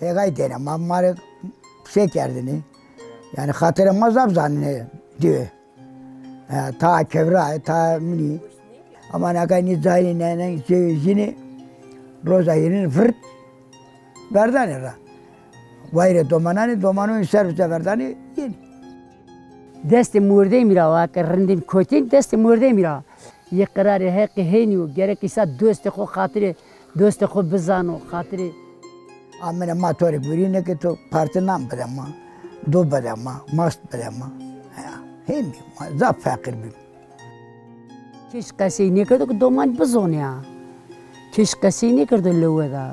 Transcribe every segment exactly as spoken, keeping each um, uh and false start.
Hêgay têne, ma, ma re şey kerdinî. Yani xatirê ma zaf zanîne diye. E, ta kevra, ta minî. Ama naka nî zahîrî ne, ne, şey, jinî roza hîrin vırt verdanê ra. Wayre domananê, domanû ser bize verdanê yeni. Destê mordemî ra, weke rindin kotîn, destê mordemî ra. Yê qirarê heqê hênî û gerek îsa dostê xwe xatirê, dostê xwe bizano, xatirê. Amine ma to rê gurî neke to parti nan bide ma, do bide ma, mast bide ma. Ya, hênî ma, zaf feqîr bîm. Kêş qesey nêkerdo ku doman bizone ya. Kêş qesey nêkerdo lewe da.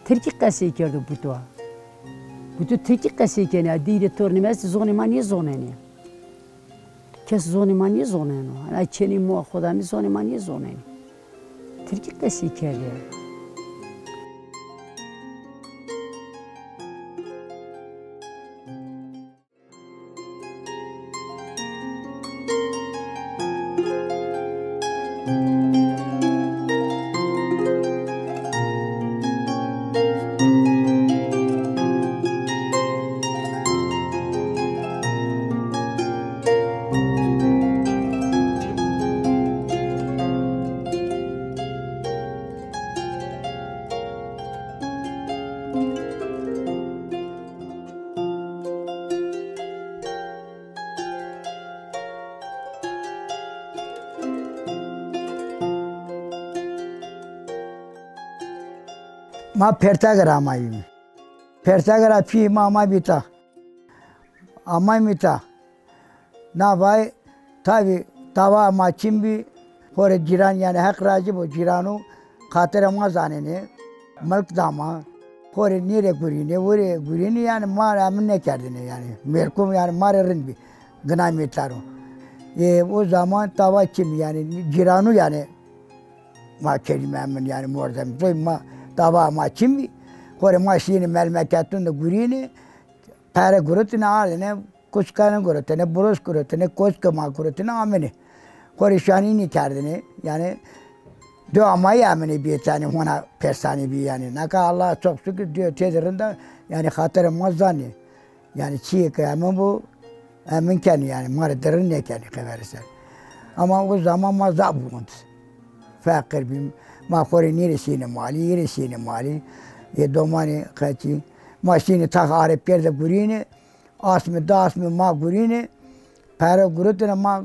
Tirkî qesey kerdo bi to. Bi to tirkî qesey kenê ya. Dîrê tornê me est zonê ma nêzonenê. Kes zonê ma nêzoneno. Ay çênê moa xwe da min zonê ma nêzonenê. Tirkî qesey kerdê. Ma Pertagir amayî. Pertagir a pî ma amayî bîta. Amayî bîta. Navay tabi tava ma çin bî. Xorê cîran yani heq razî bo cîrano. Xatirê ma zanêne. Milk dama. Xorê nêrê gurîne, wêrê gurîne yani ma re min nekerdine yani. Mêrkum yani ma re rind bî. Ginay mêtaro. E, o zaman tava çin bî yani cîrano yani ma kerîme min yani mordem. Zoy ma tava ma çin bî. Xorê ma şîne melmeketun de gurîne. Pere gurutine ardine, kuçkane gurutine, buruş gurutine, koçke ma gurutine amine. Xorê şanînî kerdine. Yani dua ma ya amine bî yani hona persanî bî yani. Naka Allah çok şükür diyor têde rinda yani xatirê ma zanî. Yani çiyê ke emin bû, emin kenî yani, ma re dirin nekenî qevere ser. Ama o zaman ma zaf bûn. Feqir bîm. Ma xorê nîrê şîne malî, yîrê şîne malî. Yê domanê qeçî. Ma şîne tax arepkerde gurîne. Asmê da asmê ma gurîne. Pere gurutine ma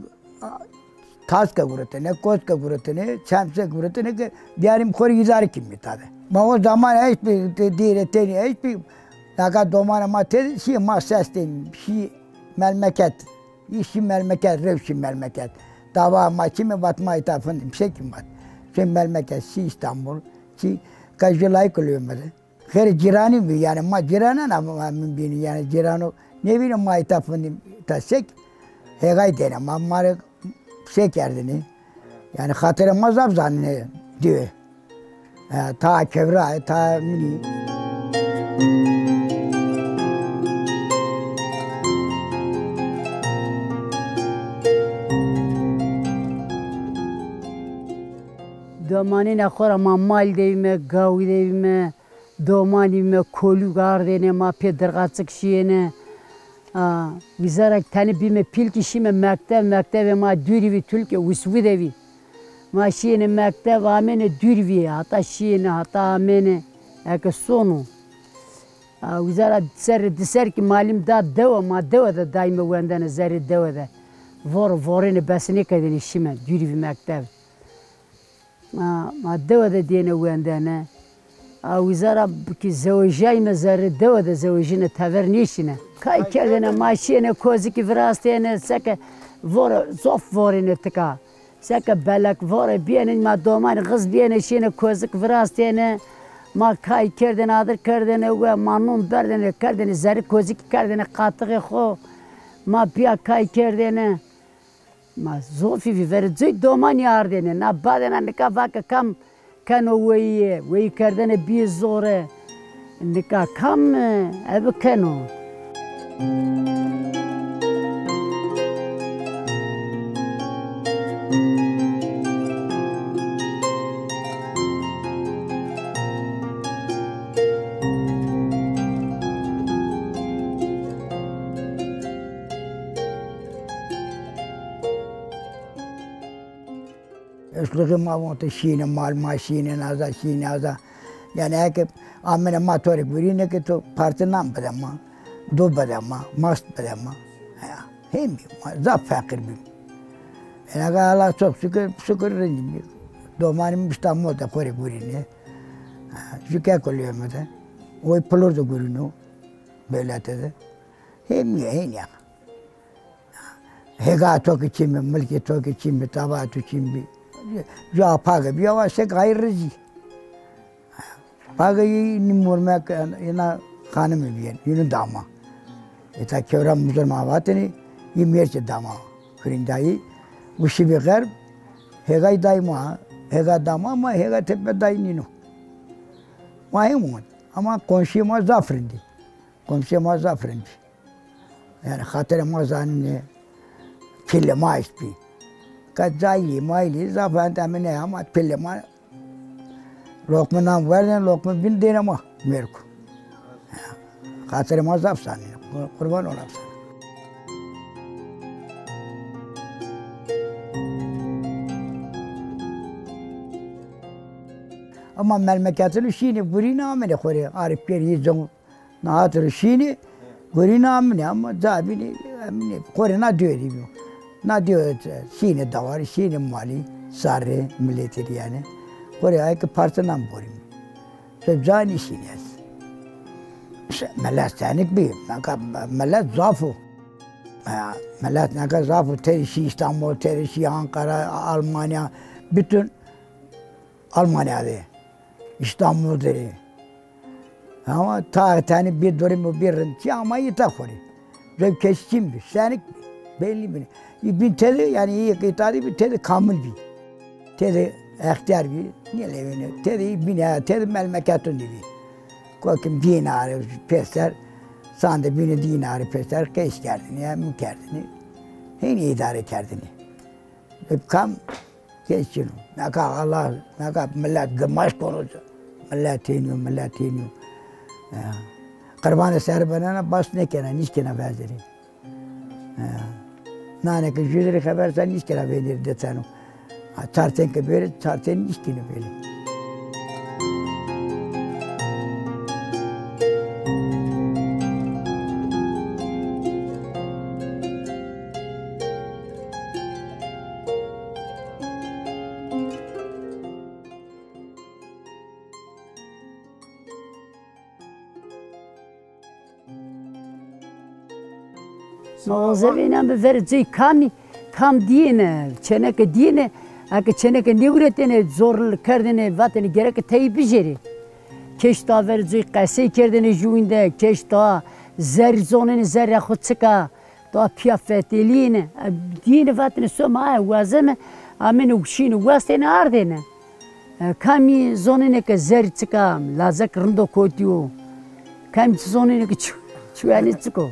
taske gurutine, koske gurutine, çemse gurutine ke diyarîm xorî îzare kî mîtade. Ma o zaman eşt bi, dîre tenî eşt bi, naka domana ma tê şî ma sestên, şî melmeket, şî melmeket, rew şî melmeket. Dava ma çi me vat ma îta findim, şey kim vat. Şey melmeket, şî İstanbul, şî kajilay kulübü. Xêrê cîranî bî, yani ma cîranan ama min bînî, yani cîrano nêbîne ma îta findim, ta sek, hêgay têne, ma, ma re şey kerdinî. Yani xatirê ma zaf zanîne diye. E, ta kevra, ta minî. Domanîna xwe ra ma mal deyîme, gawî deyîme, domanî me kolûk ardêne, ma pê dirxaçik şiyêne. A, wîzarek tenê bîme pîlkî şîme mekteb, mektevê ma dûrî vî tulkê wiswî de vî. Ma şiyêne mekteb, amêne dûrî vî, hata şiyêne, hata amêne. Eke sono. A, wîzara ser, di ser ki malîm da dewe, ma dewe de dayme wendene zerê dewe de. Vor, vorêne besinê kedêne şîme, dûrî vî mekteb. Ma, ma dewe de diyêne wendene. A wîzara ki zewejayîme zerrê dewe de zewejîne tever nêşîne. Kay kerdene ma şiyêne kozikî virastêne seke vore zof vorêne tika. Seke belek vore biyêne ma domanî xiz biyêne şiyêne kozik virastêne. Ma kay kerdene adir kerdene we ma non berdene kerdene zerrê kozikî kerdene qatixê xo. Ma biya kay kerdene. Ma zofî vî verê coy domanî ardêne. Na badena nika vake kam keno weyî ye. Weyî kerdene bîyê zor e. Nika kam, e, ev keno. Rixê ma von te şîne, mal ma şîne, naza şîne, aza. Yani heke amine ma to rê gurîne ke to parti nan bide ma, do bide ma, mast bide ma. Ya, hêm bî, ma zaf feqîr bî. Ena ke Allah çok şükür, şükür rindî bî. Domanî min İstanbul de xo rê gurîne. Ha, ju ke kulüye mi de. Oy pilor de gurîno, belete de. Hêm bî, hên ya. Hêga to ki çin bi, milkê to ki çin bi, tava tu çin bi. Ju a page bi, ya se gayr rizî. Page yi ni mormek, ina xanimî biyen, yunu dama. Eta kewra muzur ma vatini, yi merçe dama. Firindayı, wişi bi xerb, hêgay dayma, hêga dama ma hêga tepe day nino. Ma hem on. Ama komşu ma zaf rindî. Komşu ma zaf rindî. Yani xatirê ma zanîne, pîlê ma îşt bî. Ka cayî, mayîlî, zaf hende min e, ama pîlê ma loqme nan werdin, loqme bin dêne ma mêrku. Xatirê ma zaf zanîne, qur-, qurban olam sana. Ama melmeketini şînê, gurîne amêne xorê, arif pêrî zon. Nahat rişînê, gurîna min e, ama cabînê, em ê xorê na diyo dî bîyo. Na diyo şînê dawarî, şînê malî, sarê, miletê dî yani. Xorê ayê ki parçe nan borî. Seb canî şînê ez. Milet senik bî, naka milet zaf o. Ha, milet naka zaf o, têrî şî İstanbul, têrî şî Ankara, Almanya, bütün Almanya de, İstanbul de. Ama ta tenî bir durum, bir rinçi ama yita xorî. Zevkeşçim bi, senik bi, belli bi. Bin tedi, yani iyi ki tadi bir tedi kamil bi. Tedi extiyar bi, ne levine, tedi bin ya, tedi melmeketun bi. Kokim dinarı peser, sande bini dinarı peser, keş kerdini, ya mı kerdini. Heni idare kerdini. Kam Keşino. Naka Allah, naka millet gımaş konusu. Millet hênîyo, millet hênîyo. Ya. Qirbanê ser benena bas nekena, nîşkena vezirî. Ya. Naneke jüdiri xeber sen nîşkena venir deteno. Ha, çarten ke beri, çarten nîşkene beri. Mağazevê înan bi ver cî kamî, kam diyêne, çeneke diyêne, eke çeneke nêguretêne, zor kerdêne, vatêne gereke teyî bijêrê. Keş da ver cî qesey kerdêne ji wînde, keş da zer zonêne, zerre xwe çika. Da piya fetelîne, diyêne vatine so ma e weze me, amêne wişîne westêne ardêne. E, kamî zonêne ke zer çika, lazek rindo kotiyo. Kamî zonêne ke çu-, çuwenê çiko.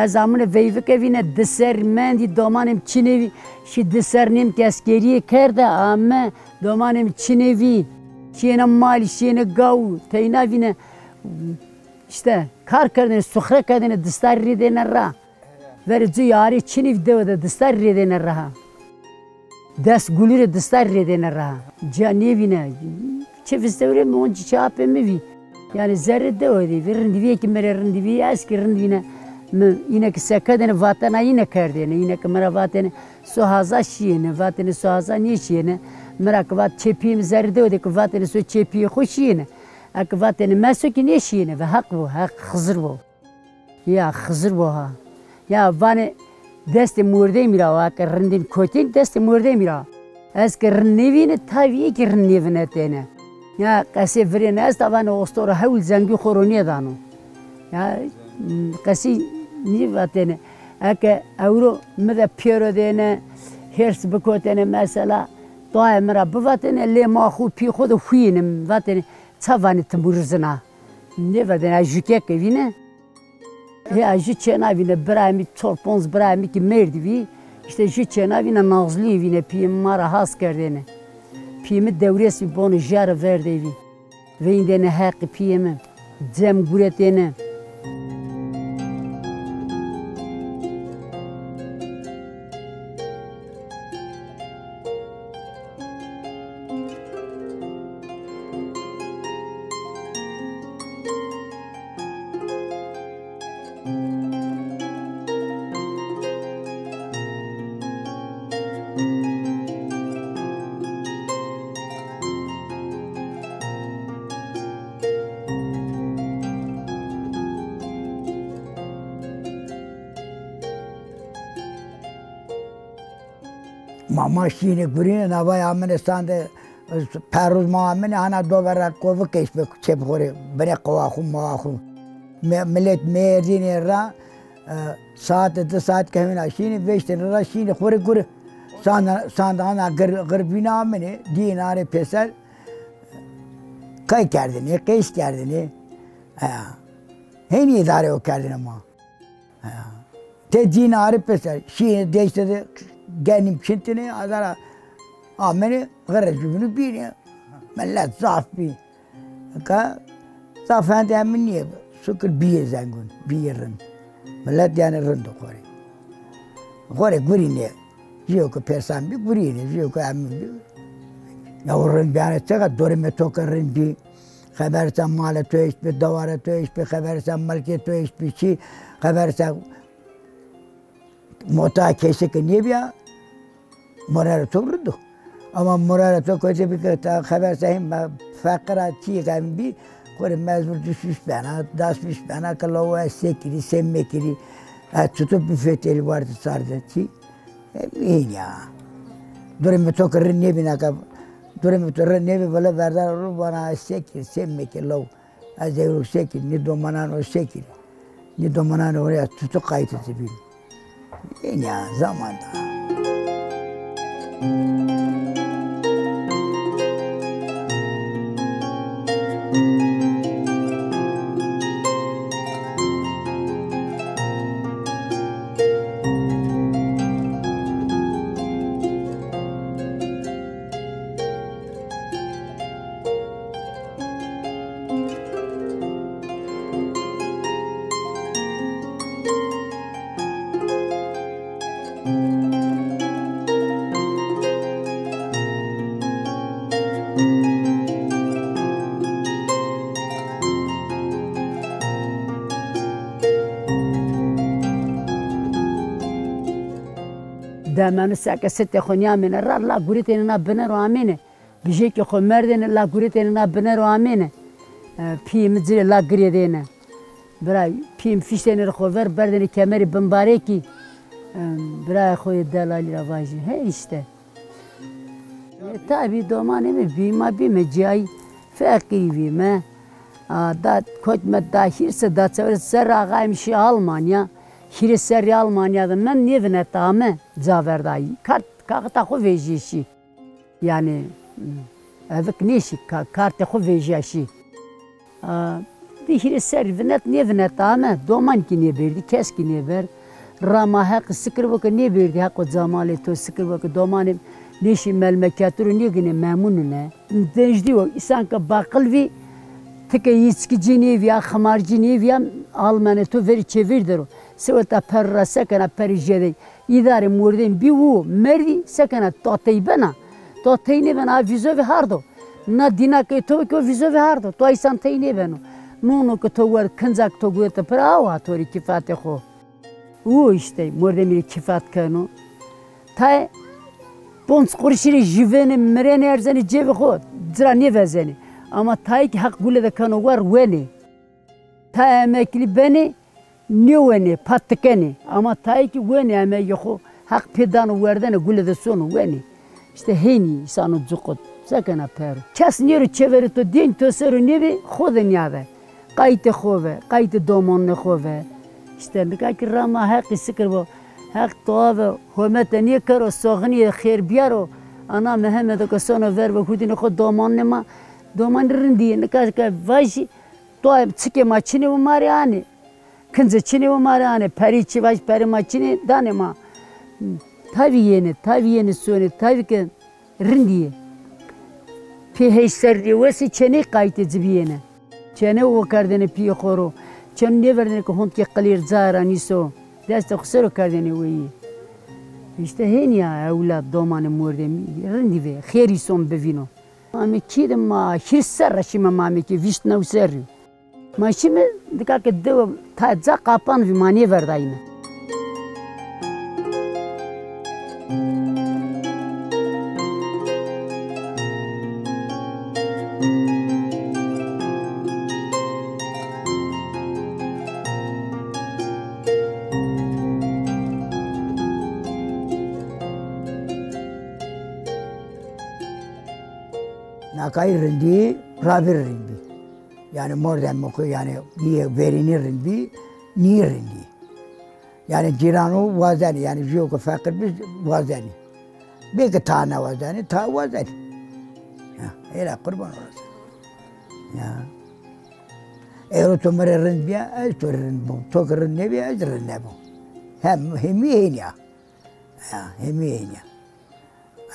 Ez amine veyvike vîne di ser mendî domanê mi çinê vî, şî di ser nêm keskeriyê kerde, ame domanê mi çinê vî. Şiyêne malî, şiyêne gaw, teyna vîne, işte, kar kerdêne, suxre kerdêne, distarî rêdêne ra. Verê cû yarê çinî dewe de distar rêdêne reha. Dest gulî rê distar rêdêne reha. Ciya nêvîne. Çi vistewrê mi, on çi çi apê mi vî. Yani zerrê dewe de vî, rindîviyekî mi rê rindîvî, ez kî rindîvîne mi, yine ki seke dene vatena yine kerdêne, yine ki mi ra vatêne sohaza şiyêne, vatêne sohaza nêşiyêne. Mi ra ki vat çêpiyê mi zerrê dewe de ki vatêne so çêpiyê xo şiyêne. Eki vatêne meso ki nêşiyêne ve heq bo, heq Xizir bo. Ya Xizir bo ha. Ya vanê destê mordemî ra, wa ke rindên kotên destê mordemî ra. Ez ke rind nêvîne, tavî yê ki rind nêvinetêne. Ya qesê virêne ez tavanê ostora hewl zengî xo ro nêdano. Ya, m, qesî nêvatêne. Eke ewro mi de pêro dêne, hêrs bikotêne mesela, dayê mi ra bivatêne, lê ma xo pî xo de xuyînim, vatêne, ça vanê timûrizina. Nêvatêne, ez jûkek evîne. Hê, ez jû çênavîne, birayê min, çor ponc birayê min ki merdî vî, îşte jû çênavîne nazlî vîne, piyê min ma ra has kerdêne. Piyê min dewrês vî, bonê jere verdê vî. Veyndêne heqî piyê min, cem guretêne. Mama şînê gurîne nava ya min ê sande, perûz mama min ê hana do vera kovik êş bi çê bi xorê, binê qowa xwe, mawa xwe. Me-, millet Mêrdînê ra, e, saet di saet kevina şînê, veştên ra şînê xorê guri. Sanda, sanda ana gir, girbîna min ê, dîn arê pêser, kay kerdinê, qeys kerdinê. E, hênî îdare o kerdine ma. Te cîn arê pêser, şî deşte de genim çintine, azara amene, xerre jübünü bîne. Millet zaf bî. Ka zaf hende emin niye, şükür bîye zengun, bîye rind. Millet yani rind o xore. Xore gurine. Jiyo ku pêsan bî, gurine. Jiyo ku emin bî. Ya o rind bî, yani çeka dorime toke rind bî. Xeber sen mala to eşt bi, dewara to eşt bi, xeber sen milkê to eşt bi, çi, xeber sen mota kesê ke nêbiya, morara to rind o. Ama morara to kotê bi ke ta xeber sen him feqira çi em bî, xore mezbur du şiş bena, das şiş bena ke lawo ez sê kirî, sê mekirî, ez tutup bi fetelî wardi sarde çi. Hîn ya. Durê min to ki rind nêbî naka. Durê min to rind nêbî, vele verdar ru vana ez sekir, semekir law. Ez ewro sekir, nî domanan o sekir. Nî domanan o ya tutu qaytı zibîn. Hîn ya, zaman da. Demenu seke sitê xwe niyamêne ra la gurîtêne na bine ro amêne. Bijêkê xwe merdêne la gurîtêne na bine ro amêne. E, pîyê min cirê la girê dêne. Bira, pîyê min fiştêne ri xwe ver, berdêne kemerê bimbarekî. E, birayê xwe yê delalî ra vajî. He işte. E, tabî domanê min bî, ma bîme ciyayî, feqîrî bîme. A, da kot me da hîrse da çewre ser axayê min şî Almanya. Hîrê serrî Almanya de min nêvineta me caverdayî. Kart, kaxita xwe vêjî şî. Yani, evik nêşî, ka-, kartê xwe vêjiya şî. A, di hîrê serî vinet nêvinet ame, doman kî nêbêrdî, kes kî nêber. Rama heqî sikir bo ke nêbêrdî, heqo camalê to sikir bo ke domanê nêşî melmeketiro nêgine memûnine. Dejdî o, îsan ke baqil vî, tike yîçkicî nêviya, ximarcî nêviya, almene to verî çêvîr dero. Seweta per ra sekena perî jedey. Îdarê mordên bî û merdî sekena to tey bena. To tey nêbena, a vîzovê hardo. Na dîna ke to ke o vîzovê hardo. To îsan tey nêbeno. Nono ke to wer kinca ke to gurete pir awa to rê kîfatê xo. Û işte mordemî rê kîfat keno. Tayê ponc qurişî rê jîvenê, mirenê erzenê cêvê xo, cira nêvezenê. Ama tayê ki heq gule de keno wer wenê. Tayê emeklî benê, nêwenê, pat dikenê. Ama tayê ki wenê emegê xo, heq pê dano werdene, gule de sono wenê. İşte hênî îsano cuqut, sekena pero. Kes nêro çeverê to, dênc to sero nêbê, xo de nîya ve. Qaytê xo ve, qaytê domanê xo ve. İşte nika ki rama heqî sikir bo. Heq toa ve, homete nêkero, soxinî xêr biyaro. Ana Mehemmedo ke sono ver ve hurdînê xo domanê ma. Domanî rindî, nika ke vajî, toa çikê ma çinê û ma rê anê. Kincê çinê û ma rê anê, perî çi vaj perê ma çinê danê ma. Tavî yêne, tavî yêne sonê, tavî ke rindî yê. Pê hêj ser rê wesê çenê qaytê cibiyêne. Çenê o kerdêne piyê xo ro. Çenê nêverdêne ke hondkê qilîr cayê ra nîso. Destê xo sero kerdêne weyî. İşte hênî ya ewlad domanê mordemî rindî vê. Xêrî son bivîno. Mamê kî de ma hîris ser re şîme mamê kî vîst new serrî. Ma şîme dika ke dewe ta ca qapan vî ma nêverdayîme. Akayî rindî, ravîr rind bî. Yani mordem ku yani yê verînî rind bî, nî rindî. Yani cîrano wazenî, yani jîyo ku feqir bî wazenî. Bê ki ta newazenî, ta wazenî. Ya, hêla qurban olasın. Ya. Ero tu mi rê rind biya, ez tu rê rind bûm. Tu ki rind nebiya, ez rind nebûm. Hem hemî hêniya. Ya, hemî hêniya.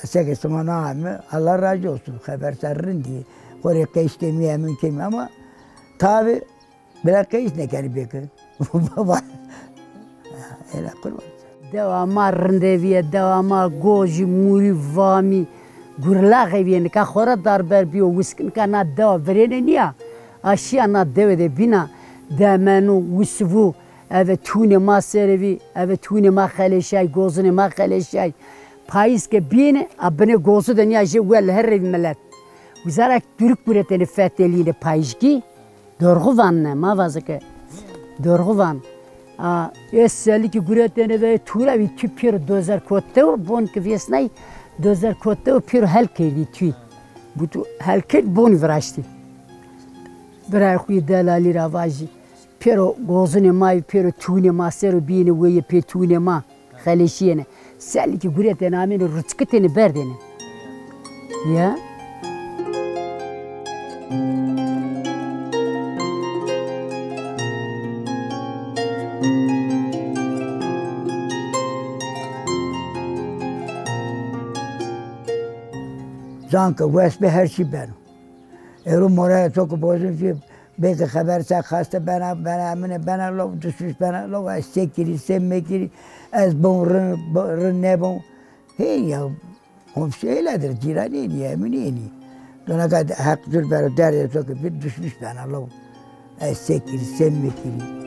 Seke sima naame, Allah razı olsun. Xeber ser rindî. Xorê qeş kemî, emin kemî ama tabi bila qeş nekenî bêki. Baba. Ela kurban. Dewa ma rindevî ye, dewa ma gojî, mûrî, vamî, gurlaxê vî ye. Nika xora darber bîyo, wisk nika na dewa virêne niya. Aşiya na dewe de bîna, demenu, wisvu, eve tûnê ma serevî, eve tûnê ma xeleşay, gozinê ma xeleşay. Payîz ke bîne, a binê gozu de niya jê we li her revî milet. Wizara Türk guretêne fetelîne payîzkî. Dorxu van ne, ma vazike. Dorxu van. A, ê selikî guretêne ve tûre vî tû pêro dozer kotew, bon ki vêsney, dozer kotew pêro hel kerdî tû. Bu tu hel kerd, bon viraştî. Birayê xwî delalî ra vajî. Pêro gozinê ma, pêro tûnê ma, sero bîyêne wê yê pê tûnê ma. Xeleşiyêne. Selikî guretêne amêne ruçkitêne berdêne. Ya. Zanke wes be her çî beno. Ero moraya to ku bozin jî bêke xeber se xaste bena, bena, min e bena law, dişmiş bena law, ez sê kirî, sê mekirî, ez bûn rin, rin nebûn. Hê ya, komşu êledir, cîranê nî, emin ê nî. Donaka heq cur bero derdê to ke bir dişmiş bena law. Ez sê kirî, sê mekirî.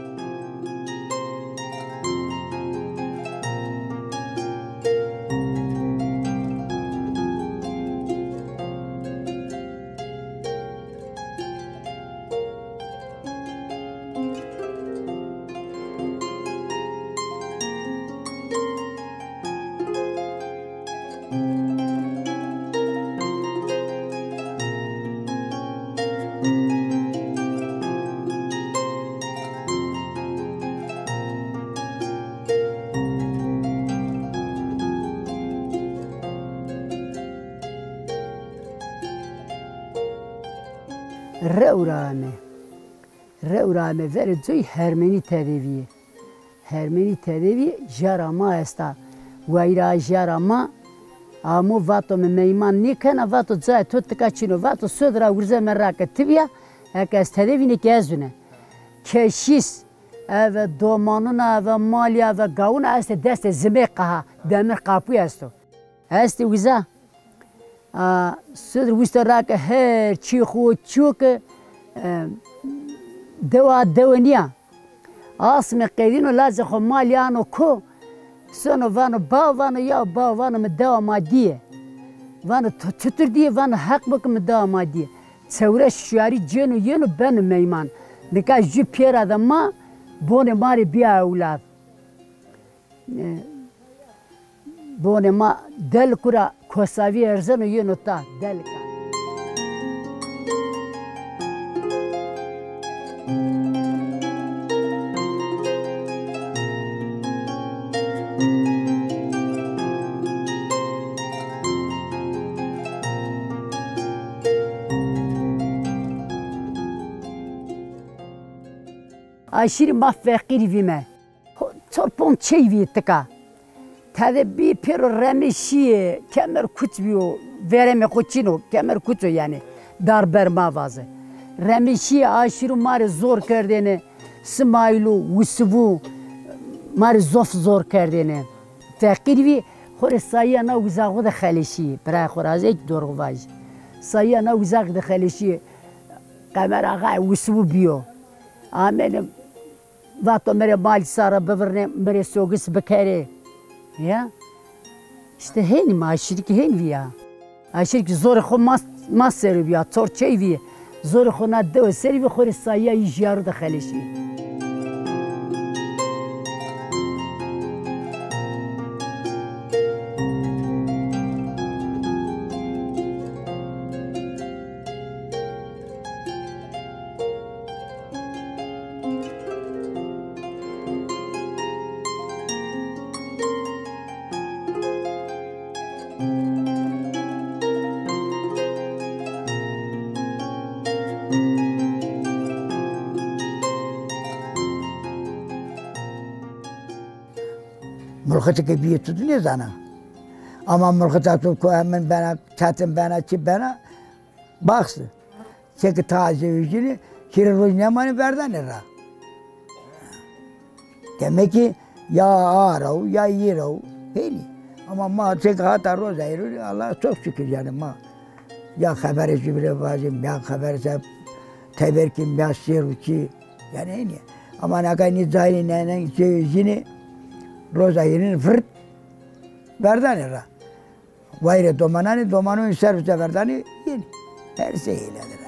Rewra me. Rewra me verê coy hermenî tedêviyê. Hermenî tedêvî jara ma esta. Wayra jara ma amo vato me meyman nêkena, vato cayê to tika çîno, vato sod ra wirze me rake tiviya, eke ez tedêvî nêke ez une. Keşîs, eve domanuna, eve maliya, eve gawuna este destê zimê qaha, demir qapuy esto. Estê wiza. A, Sidr wista rake her çî xo çûke, e, dewa dewe niya. Asmê qedîno lazê xo malî ano ko, sono vano, bav vano, ya bav vano, mi dewa ma dîye. Vano, to çitur dîye? Vano, heq bike mi dewa ma dîye. Çewre şiyarî cêno yeno beno meyman. Nika jû pêra de ma, bonê ma rê bîya ewlad. E, bonê ma delku ra kosavî erzeno yeno ta delka. Aşîrî ma feqîrî vîme. Ho-, çor ponc çey vî tika. Tede bî pêro remê şîye, kemer kuç bîyo, veremê xo çîno, kemer kuç o yani. Darber ma vaze. Remê şîye aşîrû ma rê zor kerdêne, Simayîlû, Wisivû, ma rê zof zor kerdêne. Feqîr vî, xo rê sayîya na wiza xo de xeleşî, birayê xo razê ki dorxu vajî. Sayîya na wiza xo de xeleşî, Qemer Axa Wisivû bîyo. Amêne Vato mi rê malî sara bivirne, mi rê sogis bikerê. Ya. İşte hênî ma aşîrikî hênî vî ya. Aşîrikî zorê xo ma, ma serî vî ya, çor çey vî. Zorê xo na dewe serî vî, xo rê sayîya yî jiyarû de xeleşî. Mulxiteke biyê tu dinêzana. Ama mulxita tu ku emin bena, çetin bena, çi bena, baxs. Çeki ta zewicînê, hîrê roj nemanê berdanê ra. Demek ki ya ara û ya yê ra û hênî. Ama ma çek hata roza hîrê, Allah çok şükür yani ma ya xeberê ji bire vajim, ya xeberê se teberkim, ya şêr û çi. Yani hênî. Ama naka nî cahilî ne, ne, zewicînê roza hîrê vırt berdanê ra. Wayirê domananê, domanû ser bi severdanê yên. Her şey eyledir.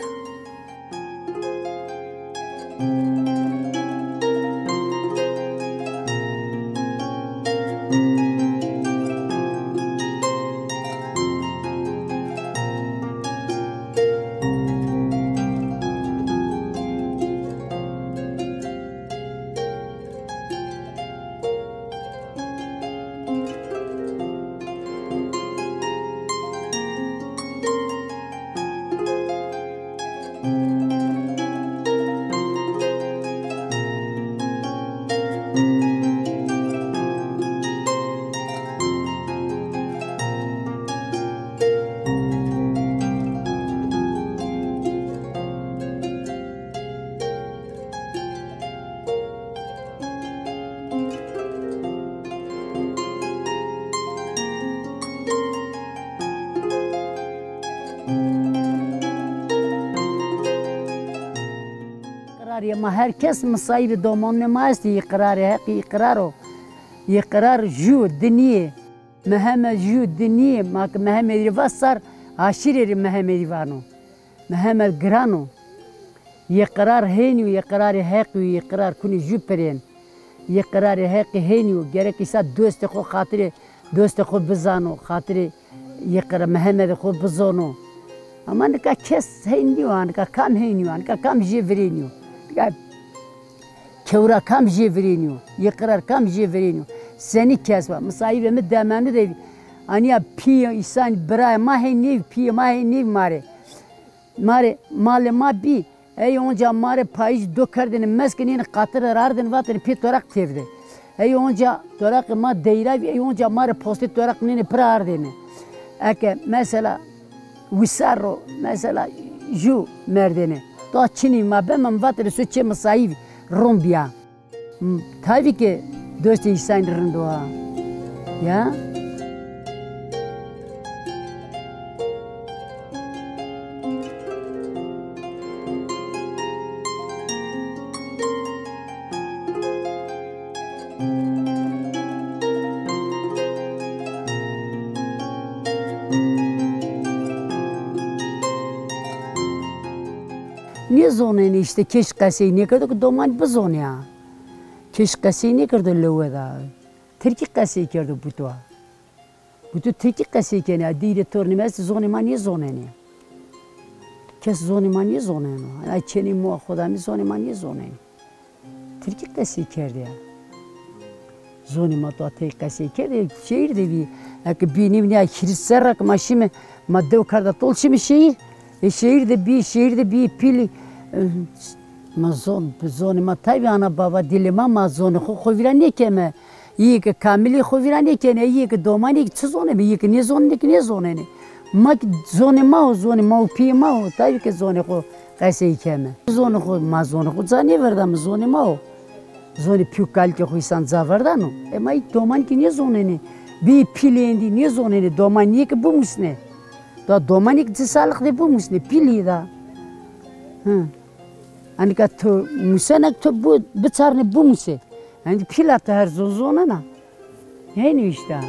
Qirarê ma her kes misayîbê domanê ma estî, yê qirarê heqî, yê qirar o. Yê qirar jû diniyê. Mihemed jû diniyê, ma ki Mihemedî va sar aşîrê rê Mihemedî vano. Mihemed giran o. Yê qirar hênî û yê qirarê heqî û yê qirar kunî jû pirên. Yê qirarê heqî hênî û gerek îsa dostê xwe xatirê dostê xwe bizano, xatirê yê qira Mihemedê xwe bizono. Ama nika kes heyn nîyo, nika kam heynî yo, nika kam jê virênî yo. Nika Kewra kam jê virênîyo, yê qirar kam jê virênîyo. Senî kes va, misayîvê mi demenu de vî. Aniya pî îsan birayê ma hê nêv, pîyê ma hê nêv mare. Mare, malê ma bî. Ey onca mare payîj do kerdêne meskê nêne qatir ardêne vatêne pê toraq têvde. Ey onca toraqê ma deyra vî, ey onca mare postê toraq nêne pira ardêne. Eke mesela Wisar ro, mesela, jû merdêne. Da çinî ma be, min vatêne su çê misayîv ron biya. M-, tabii ki dostê îsan rind o ha. Ya? Nêzonenê îşte, kes qesey nêkerdo ku doman bizonê ha. Kes qesey nêkerdo lewe da. Tirkî qesey kerdo bi tu ha. Bi tu tirkî qesey kenê ha. Dîrê tornê me est zonê ma nêzonenê. Kes zonê ma nêzoneno. Ay çenê moa xwe da min zonê ma nêzonenê. Tirkî qesey kerdê ya. Zonê ma tu tey qesey kerdê, şehîr de bî. Eke bî nîv nîya hîris serra ke ma şîme, ma dew karda tol şîme şehîr. E, şehîr de bî, şehîr de bî pîlî. E, ma zon, zonê ma taybî ana baba dilê ma, ma zonê xwe xwe vîra nêkeme. Yê ke kamilî xwe vîra nêkene, yê ke domanê ke çi zonê be, yê ke nêzonê ke nêzonenê. Ma ki zonê ma o, zonê ma û pîyê ma o, taybî ke zonê xwe qesey keme. Zonê xwe, ma zonê xwe ca nêverda, min zonê ma o. Zonê pî û kalikê xwe îsan ca verdano. E ma î domankî nêzonenê. Bî pîlê êndî nêzonenê, domaniyê ke bimusne. Da domanê ke ci salix de bimusne, pîlî da. Hı. Anika tu musenek tu bu, biçarne bimuse. Anika pîla tu her zon zonena. Hênî îşte.